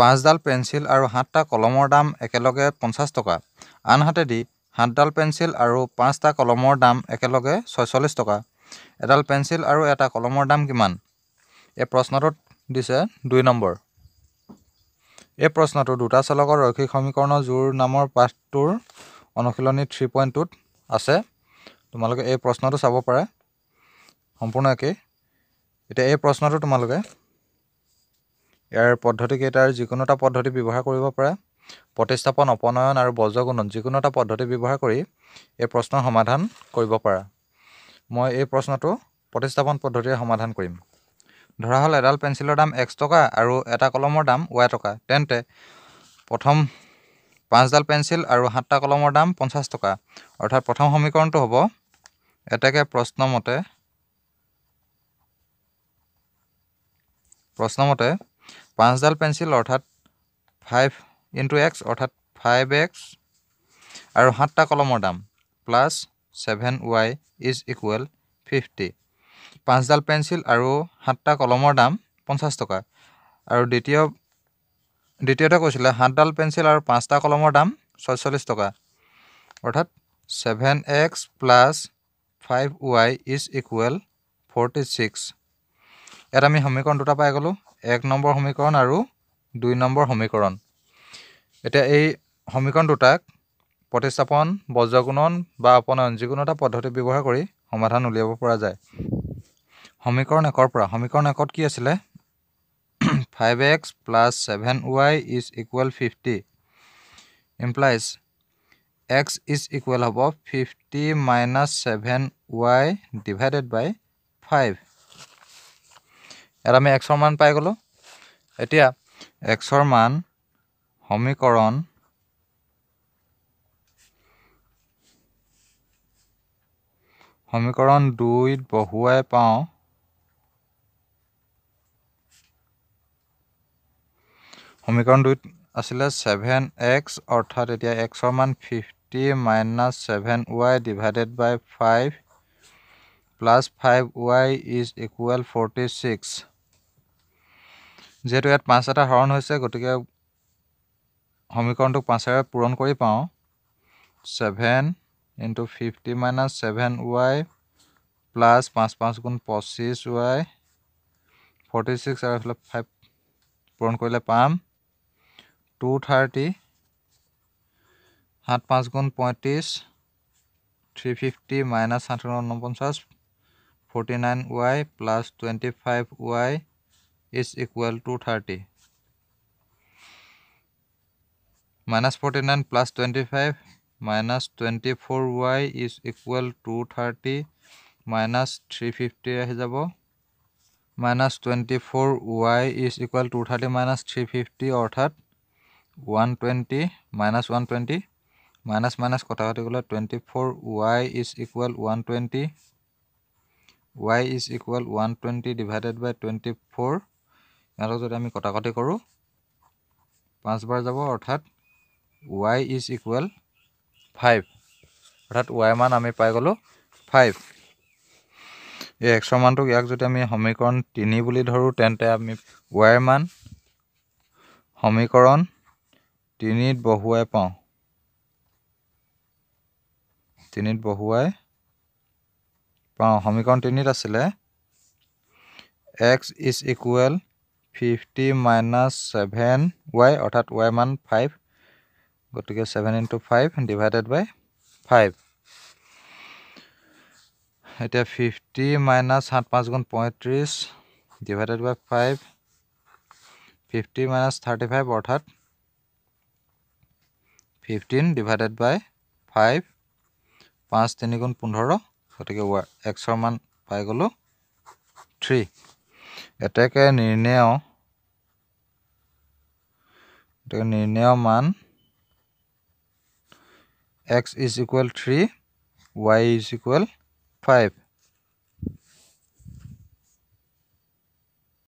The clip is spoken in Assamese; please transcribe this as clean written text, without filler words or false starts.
পাঁচডাল পেঞ্চিল আৰু সাতটা কলমৰ দাম একেলগে 50 টকা, আনহাতেদি সাতডাল পেঞ্চিল আৰু পাঁচটা কলমৰ দাম একেলগে 46 টকা। এডাল পেঞ্চিল আৰু এটা কলমৰ দাম কিমান? এই প্ৰশ্নটোত দিছে 2 নম্বৰ। এই প্ৰশ্নটো দুটা চলকৰ ৰৈখিক সমীকৰণৰ জোৰ নামৰ পাঠটোৰ অনুশীলনী 3.2ত আছে। তোমালোকে এই প্ৰশ্নটো চাব পাৰা, সম্পূৰ্ণ একেই। এতিয়া এই প্ৰশ্নটো তোমালোকে ইয়াৰ পদ্ধতিকেইটাৰ যিকোনো এটা পদ্ধতি ব্যৱহাৰ কৰিব পাৰা। প্ৰতিস্থাপন, অপনয়ন আৰু বজ্ৰগুণন যিকোনো এটা পদ্ধতি ব্যৱহাৰ কৰি এই প্ৰশ্নৰ সমাধান কৰিব পাৰা। মই এই প্ৰশ্নটো প্ৰতিস্থাপন পদ্ধতিৰে সমাধান কৰিম। ধৰা হ'ল এডাল পেঞ্চিলৰ দাম এক্স টকা আৰু এটা কলমৰ দাম ৱাই টকা, তেন্তে প্ৰথম পাঁচডাল পেঞ্চিল আৰু সাতটা কলমৰ দাম 50 টকা। অৰ্থাৎ প্ৰথম সমীকৰণটো হ'ব এতেকে প্ৰশ্নমতে পাঁচডাল পেঞ্চিল অৰ্থাৎ 5 ইনটু এক্স অৰ্থাৎ 5x আৰু সাতটা কলমৰ দাম প্লাছ 7y is equal 50। পাঁচডাল পেঞ্চিল আৰু সাতটা কলমৰ দাম 50 টকা। আৰু দ্বিতীয়তে কৈছিলে সাতডাল পেঞ্চিল আৰু পাঁচটা কলমৰ দাম 46 টকা, অৰ্থাৎ 7x plus 5y is equal 46। ইয়াত আমি সমীকৰণ দুটা পাই গ'লোঁ, 1 নম্বৰ সমীকৰণ আৰু 2 নম্বৰ সমীকৰণ। এতিয়া এই সমীকৰণ দুটাক প্ৰতিস্থাপন, বজ্ৰগুণন বা অপনয়ন যিকোনো এটা পদ্ধতি ব্যৱহাৰ কৰি সমাধান উলিয়াব পৰা যায়। সমীকৰণ একৰ পৰা, সমীকৰণ একত কি আছিলে? 5x plus 7y is equal 50 implies x is equal হ'ব 50 মাইনাছ 7y divided by 5। ইয়াত আমি এক্সৰ মান পাই গ'লোঁ। এতিয়া এক্সৰ মান সমীকৰণ 2ত বহুৱাই পাওঁ সমীকৰণ 2ত আছিলে 7x, অৰ্থাৎ এতিয়া এক্সৰ মান 50 minus 7y divided by 5 plus 5y is equal 46। যিহেতু ইয়াত 5 এটা হৰণ হৈছে, গতিকে সমীকৰণটোক 5-ৰে পূৰণ কৰি পাওঁ 7 ইনটু 50 মাইনাছ 7y plus 5 5 গুণ 25y 46 আৰু এইফালে 5 পূৰণ কৰিলে পাম 230, 7 5 গুণ 35 350 minus 749 49y plus 25y is equal 230 minus 49 plus 25 minus 24y is equal 230 minus 350 আহি যাব। Minus 24y is equal 230 minus 350 অৰ্থাৎ 120 মাইনাছ 120 মাইনাছ মাইনাছ কটাকটি গ'লে 24y is equal 120, y is equal 120 divided by 24। ইয়াত যদি আমি কটাকটি কৰোঁ 5 বাৰ যাব, অৰ্থাৎ y is equal 5, অৰ্থাৎ y মান আমি পাই গ'লোঁ 5। এই এক্সৰ মানটোক ইয়াক যদি আমি সমীকৰণ 3 বুলি ধৰোঁ, তেন্তে আমি y মান সমীকৰণ 3ত বহুৱাই পাওঁ, 3ত বহুৱাই পাওঁ। সমীকৰণ 3ত আছিলে x is equal 50 minus 7y অৰ্থাৎ y মান 5, গতিকে 7 ইনটু 5 ডিভাইডেড বাই 5। এতিয়া 50 মাইনাছ 7 5 গুণ 35 ডিভাইডেড বাই 5, 50 মাইনাছ 35 অৰ্থাৎ 15 ডিভাইডেড বাই 5, 5 3 গুণ 15, গতিকে এক্সৰ মান পাই গ'লোঁ 3। এতেকে নিৰ্ণেয় মান x is equal 3, y is equal 5।